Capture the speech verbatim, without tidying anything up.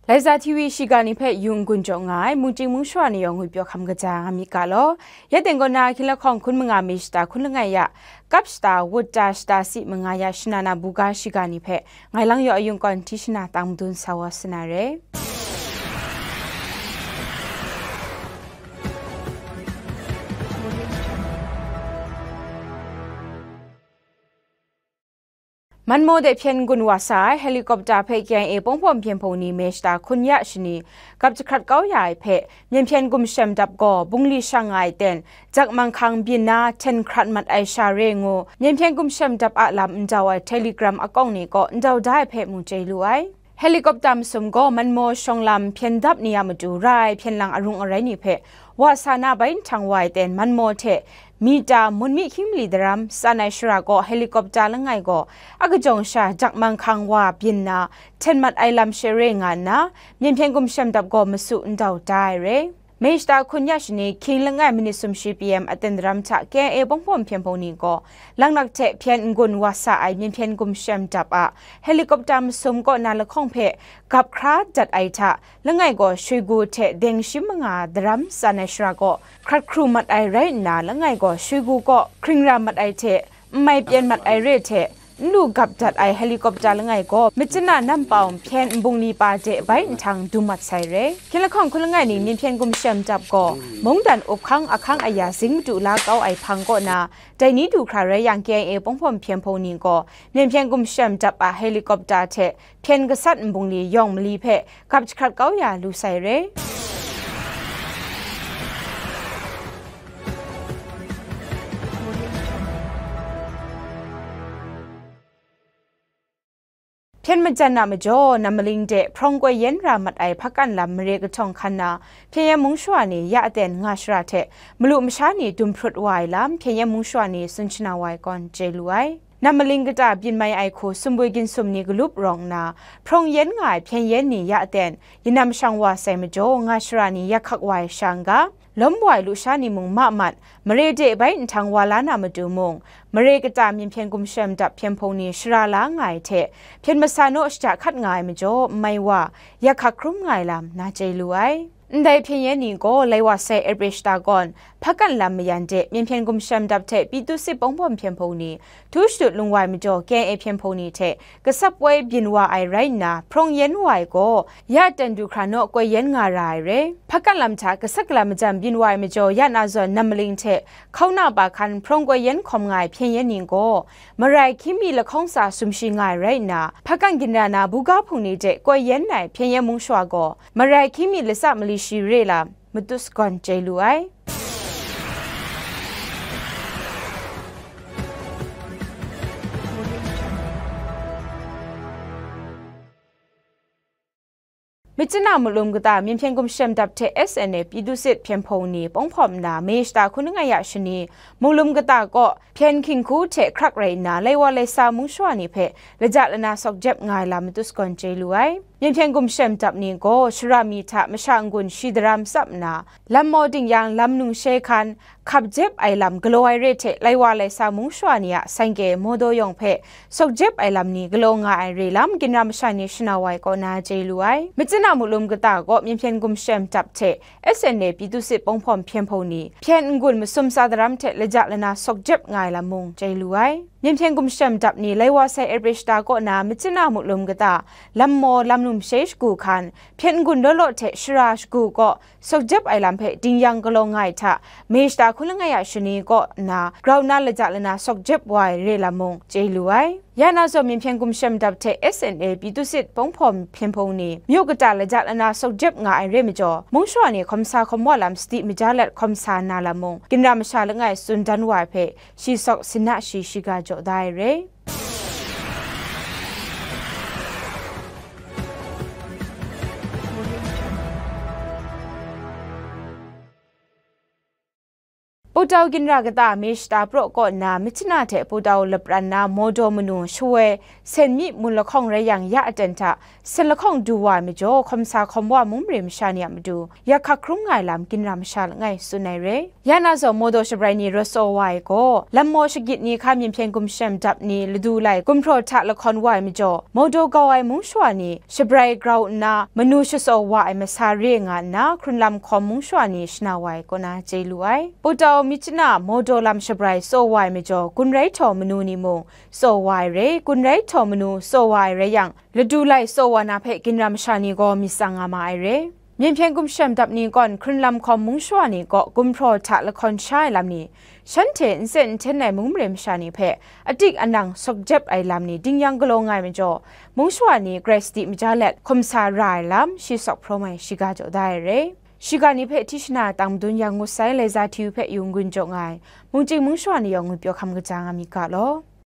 Laiza T V shiga ni hpe yung gun jaw nga ai, mungchying mungshwa ni yawng ngwi pyaw hkam kaja nga myit ga law. Ya teng kaw na, hkying lahkawng hkun manga mi shata hkun langai ya, kap shata, wut ta shata si manga ya, shana na buga shiga ni hpe ngai lang yaw ayung kawn hti shana tang madun sa wa sa na re. Manmaw de hpyen n-gun wa sa ai helicopter hpe K I A Pawng Hpawm Hpyen Hpung ni May shata hkun ya shani, gap jahkrat kau ya ai hpe, Myen Hpyen Gumshem Dap gaw bungli shang nga ai ten, jak manghkang byin na hten hkrat mat ai sha re ngu, Myen Hpyen Gumshem Dap a lam ndau ai Telegram akawng ni kaw ndau da ai hpe mung chye lu ai. Helicopter masum gaw Manmaw shawng lam hpyen dap ni a matu ra ai hpyen lang arung arai ni hpe wa sa na bai nhtang wa ai ten, Manmaw hte Mita mun mi hkying mali daram tsan ai shara kaw helicopter langai gaw a kajawng sha jak manghkang wa byin na hten mat ai lam sha re nga nna, Myen Hpyen Gumshem Dap gaw masu ndau da ai re. May shata hkun ya shani, hkying langai minit sumshi P M aten daram hta K I A Pawng Hpawm Hpyen Hpung ni gaw, Langnak hte hpyen n-gun wa sa ai Myen Hpyen Gumshem Dap a helicopter masum kaw na lahkawng hpe gap hkra dat ai hta, langai gaw Shoigu hte deng shi manga daram tsan ai shara kaw hkrat hkru mat ai rai nna, langai gaw Shoigu kaw hkring ra mat ai hte, n mai pyen mat ai re hte, n lu gap dat ai helicopter langai gaw, machyin a nam pau hpyen nbung li pa de bai nhtang dum mat sai re. Hkying lahkawng hkun langai ni Myen Hpyen Gumshem Dap gaw, mungdan up hkang ahkang aya zing madu la kau ai hpang kaw na, dai ni du hkra rai yang, K I A Pawng Hpawm Hpyen Hpung ni gaw, Myen Hpyen Gumshem Dap a helicopter hte hpyen gasat nbung li yawng mali hpe gap jahkrat kau ya lu sai re. Hpyen majan a majaw, Nammaling de hprawng koi yen ra mat ai hpakan lam mare kahtawng hkan na, Hpyen Yen mung shawa ni ya aten nga shara hte malu masha ni dum hprut wa ai lam, Hpyen Yen mung shawa ni tsun shana wa ai kawn chye lu ai. Nammaling kata byin mai ai hku sumbwi ginsum ni galup rawng nna, hprawng yen nga ai hpyen yen ni ya aten yanam shang wa sai majaw, nga shara ni yak hkak wa ai sha n-ga, lawm wa ai lusha ni mung ma mat, mare de bai nhtang wa la na matu mung, mare kata Myen Hpyen Gumshem Dap Hpyen Hpung ni shara la nga ai hte, hpyen masa naw shada hkat nga ai majaw, n mai wa, yak hkak hkrum nga ai lam na chye lu ai. Ndai hpyen yen ni gaw, lai wa sai April shata kawn, hpakan lam mayan de, Myen Hpyen Gumshem Dap hte Pyi Tu Sit Pawng Hpawm Hpyen Hpung ni, htu shadut lung wa ai majaw, K I A Hpyen Hpung ni hte, gasap woi byin wa ai rai nna, hprawng yen wa ai gaw, ya ten du hkra naw koi yen nga ra ai re. Hpakan lam hta gasat gala majan byin wa ai majaw, ya na zawn Nammaling hte, hkauna pa hkan hprawng koi yen hkawm nga ai hpyen yen ni gaw, marai hkying mi lahkawng tsa sumshi nga ai rai nna, hpakan ginra na buga hpung ni de koi yen ai hpyen yen mung shawa gaw, marai hkying mi latsa mali shi re lam, matut sagawn chye lu ai. Myitkyina Mutlum kata Myen Hpyen Gumshem Dap hte S N A Pyi Tu Sit Hpyen Hpung ni pawng hpawm nna, May shata hkun langai ya shani, Mutlum kata kaw hpyen hkying hku hte hkrak rai nna, lai wa lai sa mung shawa ni hpe laja lana sawk jep nga ai lam matut sagawn chye lu ai. Myen Hpyen Gumshem Dap ni gaw shara mi hta masha n-gun shi daram tsap nna, lam maw ding yang, lam num she hkan, hkap jep ai lam galaw ai re hte, lai wa lai sa mung shawa ni a sangke mawdaw yawng hpe sawk jep ai lam ni galaw nga ai re lam, ginra masha ni shana wa ai kaw na chye lu ai. Myitkyina Mutlum kata kaw Myen Hpyen Gumshem Dap hte S N A Pyi Tu Sit pawng hpawm Hpyen Hpung ni hpyen n-gun masum tsa daram hte laja lana sawk jep nga ai lam mung chye lu ai. Myen Hpyen Gumshem Dap ni lai wa sai April shata kaw na Myitkyina Mutlum kata lam maw lam num she shagu hkan, hpyen n-gun law law hte shara shagu kaw sawk jep ai lam hpe ding yang galaw nga ai hta, May shata hkun langai ya shani kaw nna grau na laja lana sawk jep wa ai re lam mung chye lu ai. Ya na zawn Myen Hpyen Gumshem Dap hte S N A Pyi Tu Sit pawng hpawm Hpyen Hpung ni myu kata laja lana sawk jep nga ai re majaw, mung shawa ni hkawm sa hkawm wa lam sadi maja let hkawm sa na lam mung, ginra masha langai tsun dan wa ai hpe shi sawk sina shi shiga jaw da ai re. Putau ginra kata mi shata praw kaw nna, Myitkyina hte Putau lapran na Mawdaw manu shawoi sen mi mun lahkawng rai yang, ya aten hta sen lahkawng du wa ai majaw, hkawm sa hkawm wa mung mare masha ni a matu yak hkak hkrung nga ai lam ginra masha langai tsun ai re. Ya na zawn, Mawdaw shabrai ni rawt tsaw wa ai gaw, lam maw shagit ni hkan, myen hpyen gumshem dap ni ladu lai gumhpraw hta lahkawn wa ai majaw, Mawdaw gau ai mung shawa ni shabrai grau nna, manu shatsaw wa ai masa re nga nna, hkrunlam hkawm mung shawa ni shana wa ai kaw na chye lu ai. Putau Myitkyina Mawdaw lam shabrai tsaw wa ai majaw, gun rai htaw manu ni mung tsaw wa ai re, gun rai htaw manu tsaw wa ai rai yang, ladu lai tsaw wa na hpe ginra masha ni gaw myit tsang nga ma ai re. Myen hpyen gumshem dap ni kawn, hkrunlam hkawm mung shawa ni kaw gumhpraw hta lahkawn sha ai lam ni, shanhte n sen n hten ai mung mare masha ni hpe atik anang sawk jep ai lam ni ding yang galaw nga ai majaw, mung shawa ni grai sadi maja let hkawm sa ra ai lam, shi sawk hprawm ai shiga jaw da ai re. Shiga ni hpe Tishna tang madun yang ngut sai, Laiza Hti-u hpe yu n-gun jaw nga ai, mungchying mung shawa ni yawng ngut pyaw hkam kaja nga myit ga law.